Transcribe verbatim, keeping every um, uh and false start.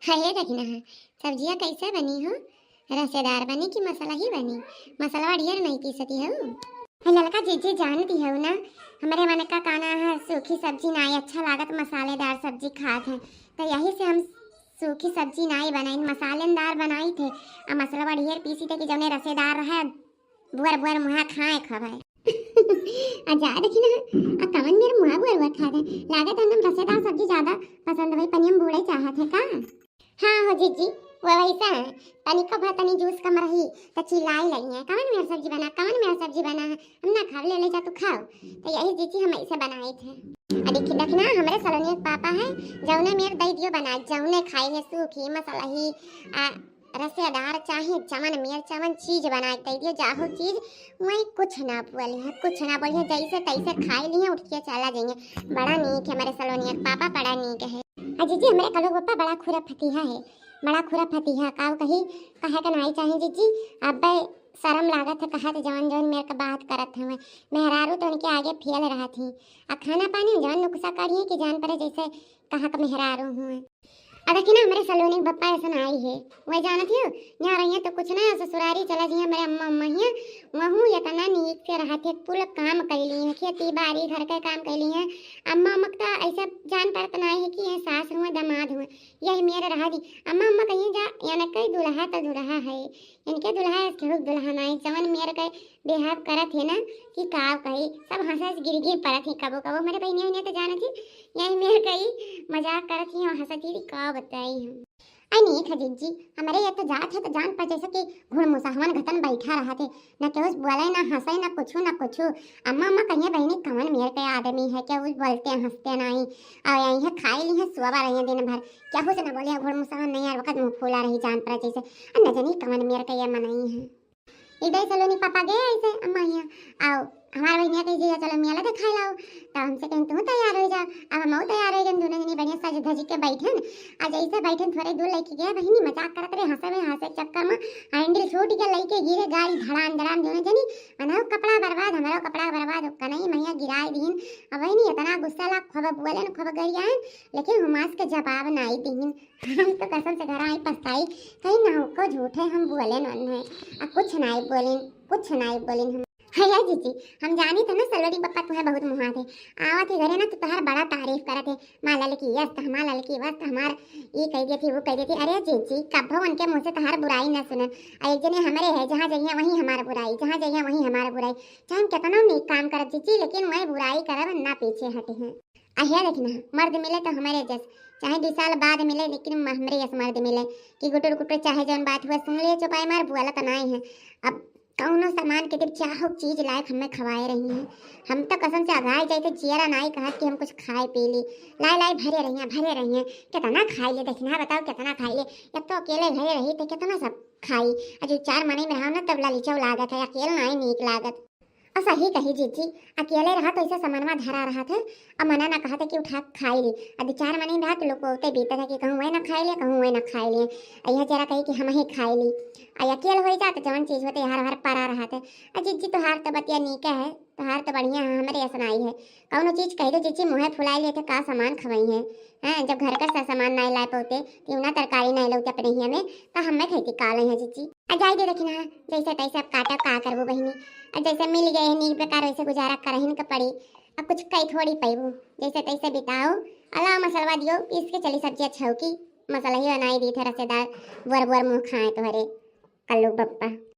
हे दखिनहा, सब्जिया कैसे बनी हो? रसेदार बनी कि मसलही बनी? मसलवा ढेर नहीं पीसती हउ? हे ललका जिज्जी, जानती हउ ना, हमरे मन का कहना है, सूखी सब्जी नाई अच्छा लागत, मसालेदार सब्जी खात है, तो यही से हम सूखी सब्जी नाई बनाई, मसालेदार बनाई थे। आ मसलवा ढेर पीसी थे कि जौने रसेदार रहे, बुअर बुअर मुहा खाए खबे। आ जा दखिनहा, आ कवन मेर मुहा बुअर बुअर खात है? लागत है ना रसेदार सब्जी ज्यादा पसंद होई, पनियम बूड़े चाहत है का? हाँ हो जिज्जी, वो वैसा है, तनिको भर तनी जूस कम रही तो चिल्लाई लगी है, "कवन मेर सब्जी बना, कवन मेर सब्जी बना है, हम ना खाव, ले ले जा तू खाओ।" तो यही जिज्जी हम ऐसे बनाए थे। आ देखी दखिनहा, हमरे सलोनी के पापा है, जौने मेर दई दियो बनाए, जौने खाई है, सूखी, मसलही, आ, रसेदार, चाहे जवन मेर जवन चीज बनाए दई दियो, जाहो चीज, वही कुछ ना बोली है, कुछ ना बोली है, जैसे तैसे खाई ली है, उठ के चला जाइए। बड़ा नीक है हमरे सलोनिया के पापा, बड़ा नीक है। आ जिज्जी, हमरे कलो पप्पा बड़ा खुरा फतिहा है, बड़ा खुरा फतिहा, काऊ कही, कहे के नाई चाहे जिज्जी, अब्बे शर्म लागत है, कहत जवन जवन मेर के बात करत हवे, मेहरारू तो उनके आगे फेल रहत ही। आ खाना पानी में जवन नुकसा करिए कि जान पड़े जैसे कहाँ का मेहरारू हुए। आ देखी ना, हमरे सलोनी के बप्पा ऐसन आई है, वह जानत हो, यहाँ रहिए तो कुछ ना, ससुरारी चला जी, हमरे अम्मा अम्मा हियाँ, वहूँ इतना नीक से रहत है, कुल काम कैली है, खेती बाड़ी घर के काम कैली है। अम्मा अम्मा का ऐसा जान पड़त ना है कि ये सास हुए, दामाद हुए, यही मेर रहा दी। अम्मा अम्मा कहिए जा, यानी कई दुल्हा तो दुल्हा है, इनके दुल्हा ऐसे केहू दुल्हा ना है, जवन मेर के behave करत है ना कि का कही, सब हंसे से गिर गिर पड़त है। कबो कबो हमरे बहिनिया उनिया तो जानत ही, यही मेर कई मजाक करत ही और हंसत ही, का बताई हम। आई नहीं था जिज्जी, हमरे ये तो जात है तो जान पर जैसे कि घुड़मुसहवन घतन बैठा रहत है, न केहू से बोले, न हंसे, न कुछ, न कुछ। अम्मा अम्मा कहिए बहिनी, कवन मेर के आदमी है, केहू से बोलते हंसते नहीं, और यही है खाई ली है, सोवा रही है दिन भर, केहू से न बोले, घुड़मुसहवन नहीं, हर वक्त मुंह फूला रही जान पर जैसे, और न जानी कवन मेर के ये मनई है। एक दाई सलोनी पापा गए ऐसे अम्मा हियाँ, आओ हमार बहिनिया कही, "जीजा चलो मेला देखाए लाओ।" तब हमसे कहें, "तू तैयार हो जा।" अब हम तैयार हो गए, दोनों जनी बढ़िया सज धज के बैठन। आ जैसे बैठन थोड़े दूर लेके गए बहिनी, मजाक करत रहे, हंसे में हंसे के चक्कर में handle छूट के लेके गिरे गाड़ी धड़ाम धड़ाम दोनों जनी, उन्हें कपड़ा बर्बाद, हमारा कपड़ा बर्बाद, कनई मैया गिराए दीन। अब बहिनी इतना गुस्सा लाग, खूब बोले न खूब गरियान, लेकिन हुमास के जवाब नाई दीन। हम तो कसम से घर आई पछताई, कहीं ना हो को झूठे हम बोलेन वन्हे, आ कुछ नाई बोलिन, कुछ नाई बोलिन हम। है या जीजी, हम जानी थे ना सलोनी बप्पा तुम्हें बहुत मुहा थे, आवा थे घरे ना तो तोहार बड़ा तारीफ करत है, "माँ ललकी यस्त, माँ ललकी वस्त, हमार ई कह देती, वो कह देती।" अरे जीजी, कब्बो उनके मुंह से तोहार बुराई ना सुनन। आ एक जने हमारे है, जहाँ जइया वहीं हमार बुराई, जहाँ जइया वहीं हमार बुराई। चाहे हम कितना नीक काम करब जीजी, लेकिन वही बुराई करब ना पीछे हटे हैं। आ हे देखना, मर्द मिले तो हमरे जस, चाहे बीस साल बाद मिले, लेकिन म-, हमरे जस मर्द मिले कि गुटुर गुटुर चाहे जौन बात हुआ, सुन ले चुपाई मार, बोलत नाई है। अब कौनो सामान के जब चाहो चीज लायक हमें खवाए रही हैं, हम तो कसम से अघाए जाए तो जियरा नाई कहत कि हम कुछ खाए पी ली। लाए लाए भरे रही हैं, भरे रही हैं, कितना खाई ले देखना, बताओ कितना खाई ले। अब तो अकेले घरे रही तो कितना सब खाई, आ जो चार मनई में रहो ना तब ललिचौ लागत है, अकेले नाई नीक लागत। और सही कही जीजी, अकेले रहा तो ऐसे सामानवा धरा रहा था, अब मना ना कहा था कि उठा खाई ली। अब चार मनई रहा तो लोग को उते बीता था कि कहूँ वह ना खाई ले, कहूँ वह ना खाई ले। और यह जरा कही कि हम ही खाई ली। और अकेल हो जात जवन चीज होते हर हर परा रहा था। और जीजी तोहार तो बतिया नीके है, तोहार तो बढ़िया है, हमरे ऐसा नाई है। कौनो चीज कह दो जीजी, मुँहे फुलाई लेते का सामान खवाई है। हैं, जब घर का सा-, सामान नाई लाए पौते, तिवना तरकारी नाई लौते अपने हिया में, तो हमें खेती का ले हैं जीजी। आ जाए दे देखना, जैसे तैसे अब काटब का करबू बहिनी। अब जैसे मिल गए हैं नीक बेकार, वैसे गुजारा करहिन के पड़ी। अब कुछ कई थोड़ी पैबू, जैसे तैसे बिताओ। अला मसलवा दियो, पीस के चली सब्जी अच्छा हो की। मसला ही बनाई दी थे रसेदार, बुअर बुअर मुँह खाए तोहरे कल्लू बप्पा।